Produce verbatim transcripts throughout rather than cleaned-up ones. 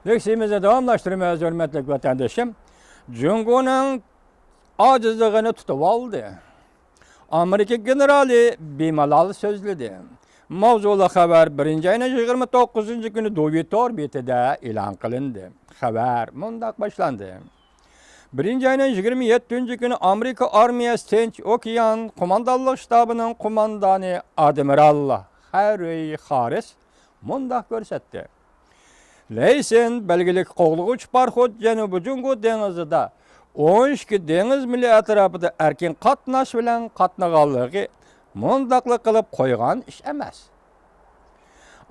لېكسىيىمىزنى داۋاملاشتۇرىمىز، ھۆرمەتلىك ۋەتەندىشىم. جۇڭگونىڭ ئاجىزلىقىنى تۇتۇۋالدى. ئامېرىكا گېنېرالى بىمالال سۆزلىدى. ماۋزۇلۇق خەۋەر بىرىنچى ئاينىڭ يىگىرمە توققۇزىنچى كۈنى دۇۋى تور بېتىدە ئېلان قىلىندى. خەۋەر مۇنداق باشلاندى. بىرىنچى ئاينىڭ يىگىرمە يەتتىنچى كۈنى ئامېرىكا ئارمىيەسى تىنچ ئوكيان قوماندانلىق شتابىنىڭ قوماندانى ئادمىرال خاررى خاررىس مۇنداق كۆرسەتتى. لەيسىن بەلگىلىك قوغلىغۇچ پاراخوت جەنۇبىي جۇڭگو دېڭىزىدا ئون ئىككى دېڭىز مىلى ئەتراپىدا ئەركىن قاتناش بىلەن قاتنىغانلىقى مۇنداقلا قىلىپ قويغان ئىش ئەمەس.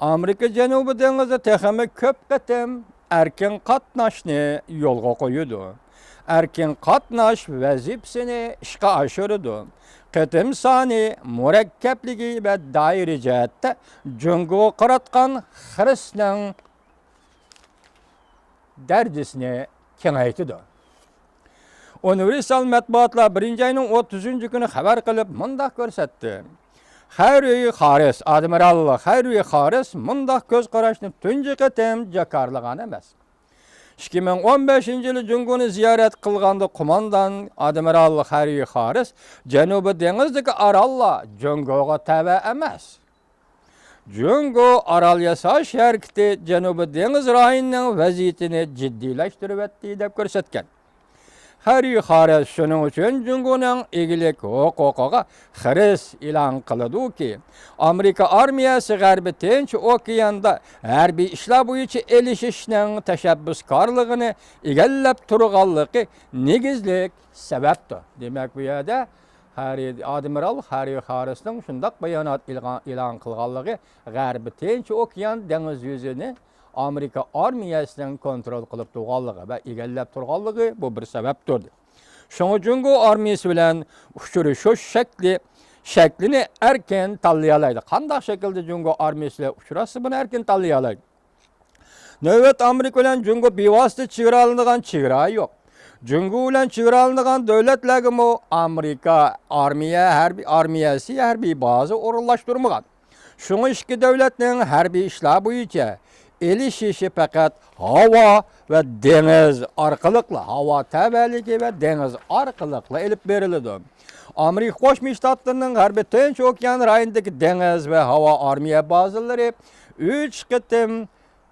ئامېرىكا جەنۇبىي دېڭىزدا تېخىمۇ كۆپ قېتىم ئەركىن قاتناشنى يولغا قويىدۇ. ئەركىن قاتناش ۋەزىپىسىنى ئىشقا ئاشۇرىدۇ. قېتىم سانى، مۇرەككەپلىكى ۋە دائىرە جەھەتتە جۇڭگوغا قاراتقان خىرىسنىڭ دەرىجىسىنى كېڭەيتىدۇ. ئۇنىۋېرسال مەتبۇئاتلار بىرىنچى ئاينىڭ ئوتتۇزىنچى كۈنى خەۋەر قىلىپ مۇنداق كۆرسەتتى. خاررى خاررىس، ئادمىرال خاررى خاررىس مۇنداق كۆز قاراشنى تۇنجى قېتىم جاكارلىغان ئەمەس. ئىككى مىڭ ئون بەشىنچى يىلى جۇڭگونى زىيارەت قىلغاندا قوماندان ئادمىرال خاررى خاررىس جەنۇبىي دېڭىزدىكى ئاراللار جۇڭگوغا تەۋە ئەمەس. جۇڭگو ئارال ياساش ھەرىكىتى جەنۇبىي دېڭىز رايونىنىڭ ۋەزىيىتىنى جىددىيلەشتۈرۈۋەتتى دەپ كۆرسەتكەن. خاررى خاررىس شۇنىڭ ئۈچۈن جۇڭگونىڭ ئىگىلىك ھوقۇقىغا خىرىس ئېلان قىلىدۇكى، ئامېرىكا ئارمىيەسى غەربىي تىنچ ئوكياندا ھەربىي ئىشلار بويىچە ئېلىشىشنىڭ تەشەببۇسكارلىقىنى ئىگىلەپ تۇرغانلىقى نېگىزلىك سەۋەبتۇر. دېمەك، بۇ يەردە خاررى، ئادمىرال خاررى خاررىسنىڭ شۇنداق بايانات ئېلغان-، ئېلان قىلغانلىقى، غەربىي تىنچ ئوكيان دېڭىز يۈزىنى ئامېرىكا ئارمىيەسىنىڭ كونترول قىلىپ تۇرغانلىقى ۋە ئىگىلەپ تۇرغانلىقى بۇ بىر سەۋەبتۇر. شۇڭا جۇڭگو ئارمىيەسى بىلەن ئۇچرىشىش شەكلى، شەكلىنى ئەركىن تاللىيالايدۇ. قانداق شەكىلدە جۇڭگو ئارمىيەسى بىلەن ئۇچراشسا، بۇنى ئەركىن تاللىيالايدۇ. نۆۋەت ئامېرىكا بىلەن جۇڭگو بىۋاسىتە چېگرالىنىدىغان چېگرا يوق. جۇڭگو بىلەن چېگرالىنىدىغان دۆلەتلەرگىمۇ ئامېرىكا ئارمىيە ھەربىي، ئارمىيەسى ھەربىي بازا ئورۇنلاشتۇرمىغان. شۇڭا ئىككى دۆلەتنىڭ ھەربىي ئىشلار بويىچە ئېلىشىشى پەقەت ھاۋا ۋە دېڭىز ئارقىلىقلا، ھاۋا تەۋەلىكى ۋە دېڭىز ئارقىلىقلا ئېلىپ بېرىلىدۇ. ئامېرىكا قوشما شتاتلىرىنىڭ غەربىي تىنچ ئوكيان رايونىدىكى دېڭىز ۋە ھاۋا ئارمىيە بازىلىرى ئۈچ قېتىم،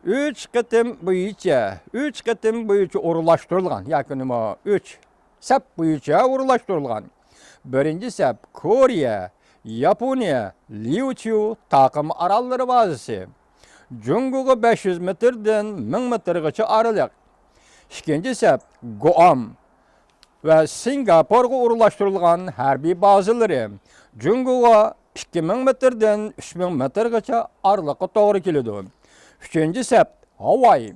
ئۈچ قېتىم بويىچە، ئۈچ قېتىم بويىچە ئورۇنلاشتۇرۇلغان ياكى نېمە، ئۈچ سەپ بويىچە ئورۇنلاشتۇرۇلغان. بىرىنچى سەپ كورېيە، ياپونىيە، ليۇچيۇ تاقىم ئاراللىرى بازىسى. جۇڭگوغا بەش يۈز مېتىردىن مىڭ مېتىرغىچە ئارىلىق. ئىككىنچى سەپ گۇئام ۋە سىنگاپورغا ئورۇنلاشتۇرۇلغان ھەربىي بازىلىرى. جۇڭگوغا ئىككى مىڭ مېتىردىن ئۈچ مىڭ مېتىرغىچە ئارىلىققا توغرا كېلىدۇ. ئۈچىنچى سەپ ھاۋاي،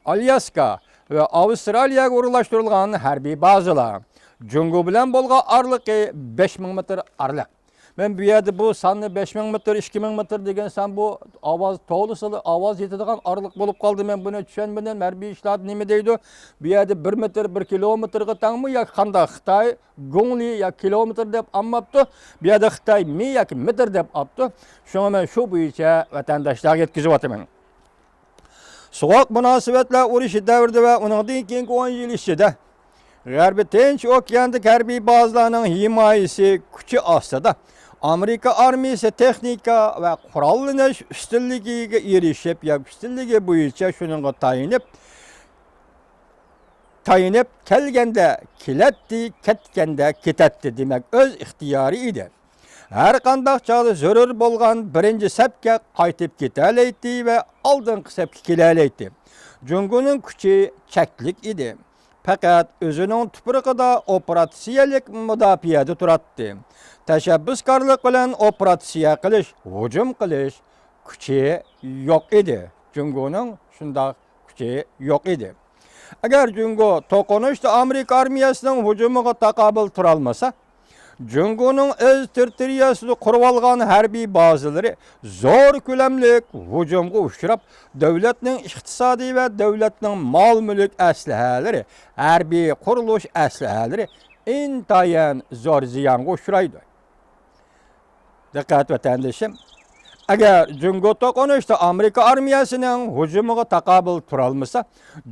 ئالياسكا ۋە ئاۋسترالىيەگە ئورۇنلاشتۇرۇلغان ھەربىي بازىلار. جۇڭگو بىلەن بولغان ئارىلىقى بەش مىڭ مېتىر ئارىلىق. مەن بۇ يەردە بۇ ساننى بەش مىڭ مېتىر، ئىككى مىڭ مېتىر دېگەن سان بۇ ئاۋاز توۋلىسىلا ئاۋاز يېتىدىغان ئارىلىق بولۇپ قالدى. مەن بۇنى چۈشەنمىدىم. ھەربىي ئىشلاردا نېمە دەيدۇ؟ بۇ يەردە بىر مېتىر بىر كىلومېتىرغا تەڭمۇ ياكى قانداق؟ خىتاي گۇڭلى يا كىلومېتىر دەپ ئالماپتۇ. بۇ يەردە خىتاي مى ياكى مېتىر دەپ ئاپتۇ. شۇڭا مەن شۇ بويىچە ۋەتەنداشلارغا يەتكۈزۈۋاتىمەن. سوغۇق مۇناسىۋەتلەر ئۇرۇشى دەۋرىدە ۋە ئۇنىڭدىن كېيىنكى ئون يىل ئىچىدە غەربىي تىنچ ئوكياندىكى ھەربىي بازىلارنىڭ ھىمايىسى كۈچى ئاستىدا ئامېرىكا ئارمىيىسى تېخنىكا ۋە قوراللىنىش ئۈستۈنلۈكىگە ئېرىشىپ ياكى ئۈستۈنلۈكى بويىچە شۇنىڭغا تايىنىپ، تايىنىپ كەلگەندە كېلەتتى، كەتكەندە كېتەتتى، دېمەك، ئۆز ئىختىيارى ئىدى. ھەر قانداق چاغدا زۆرۈر بولغان بىرىنچى سەپكە قايتىپ كېتەلەيتتى ۋە ئالدىنقى سەپكە كېلەلەيتتى. جۇڭگونىڭ كۈچى چەكلىك ئىدى. پەقەت ئۆزىنىڭ تۇپرىقىدا ئوپېراتسىيەلىك مۇداپىئەدە تۇراتتى. تەشەببۇسكارلىق بىلەن ئوپېراتسىيە قىلىش، ھۇجۇم قىلىش كۈچى يوق ئىدى. جۇڭگونىڭ شۇنداق كۈچى يوق ئىدى. ئەگەر جۇڭگو توقۇنۇشتا ئامېرىكا ئارمىيەسىنىڭ ھۇجۇمىغا تاقابىل تۇرالمىسا، جۇڭگونىڭ ئۆز تېررىتورىيەسىدە قۇرۇۋالغان ھەربىي بازىلىرى زور كۆلەملىك ھۇجۇمغا ئۇچراپ، دۆلەتنىڭ ئىقتىسادىي ۋە دۆلەتنىڭ مال-مۈلۈك ئەسلىھەلىرى، ھەربىي قۇرۇلۇش ئەسلىھەلىرى ئىنتايىن زور زىيانغا ئۇچرايدۇ. دىققەت، ۋەتەندىشىم! ئەگەر جۇڭگو توقۇنۇشتا ئامېرىكا ئارمىيەسىنىڭ ھۇجۇمىغا تاقابىل تۇرالمىسا،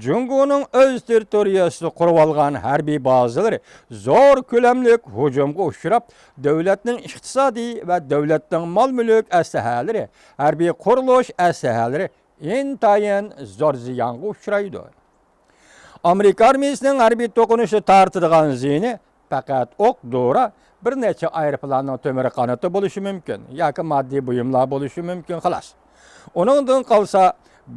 جۇڭگونىڭ ئۆز تېررىتورىيەسىدە قۇرۇۋالغان ھەربىي بازىلىرى زور كۆلەملىك ھۇجۇمغا ئۇچراپ، دۆلەتنىڭ ئىقتىسادىي ۋە دۆلەتنىڭ مال-مۈلۈك ئەسلىھەلىرى، ھەربىي قۇرۇلۇش ئەسلىھەلىرى ئىنتايىن زور زىيانغا ئۇچرايدۇ. ئامېرىكا ئارمىيەسىنىڭ ھەربىي توقۇنۇشتا تارتىدىغان زىيىنى پەقەت ئوق، دورا، بىر نەچچە ئايروپىلاننىڭ تۆمۈر قانىتى بولۇشى مۇمكىن ياكى ماددىي بۇيۇملار بولۇشى مۇمكىن، خالاس. ئۇنىڭدىن قالسا،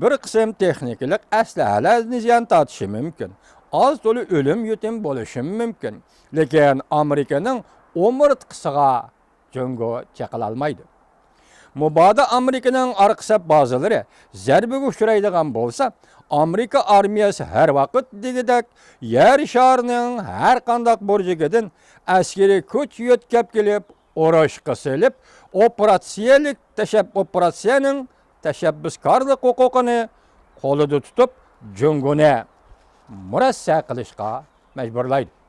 بىر قىسىم تېخنىكىلىق ئەسلىھەلەر زىيان تارتىشى مۇمكىن. ئاز تولا ئۆلۈم يېتىم بولۇشى مۇمكىن. لېكىن ئامېرىكىنىڭ ئومۇرتقىسىغا جۇڭگو چېقىلالمايدۇ. مۇبادا ئامېرىكىنىڭ ئارقا سەپ بازىلىرى زەربىگە ئۇچرايدىغان بولسا، ئامېرىكا ئارمىيەسى ھەر ۋاقىت دېگۈدەك يەر شارىنىڭ ھەر قانداق بۇرجىكىدىن ئەسكىرىي كۈچ يۆتكەپ كېلىپ، ئۇرۇشقا سېلىپ، ئوپېراتسىيەلىك تەشەب-، ئوپېراتسىيەنىڭ تەشەببۇسكارلىق ھوقۇقىنى قولىدا تۇتۇپ، جۇڭگونى مۇرەسسە قىلىشقا مەجبۇرلايدۇ.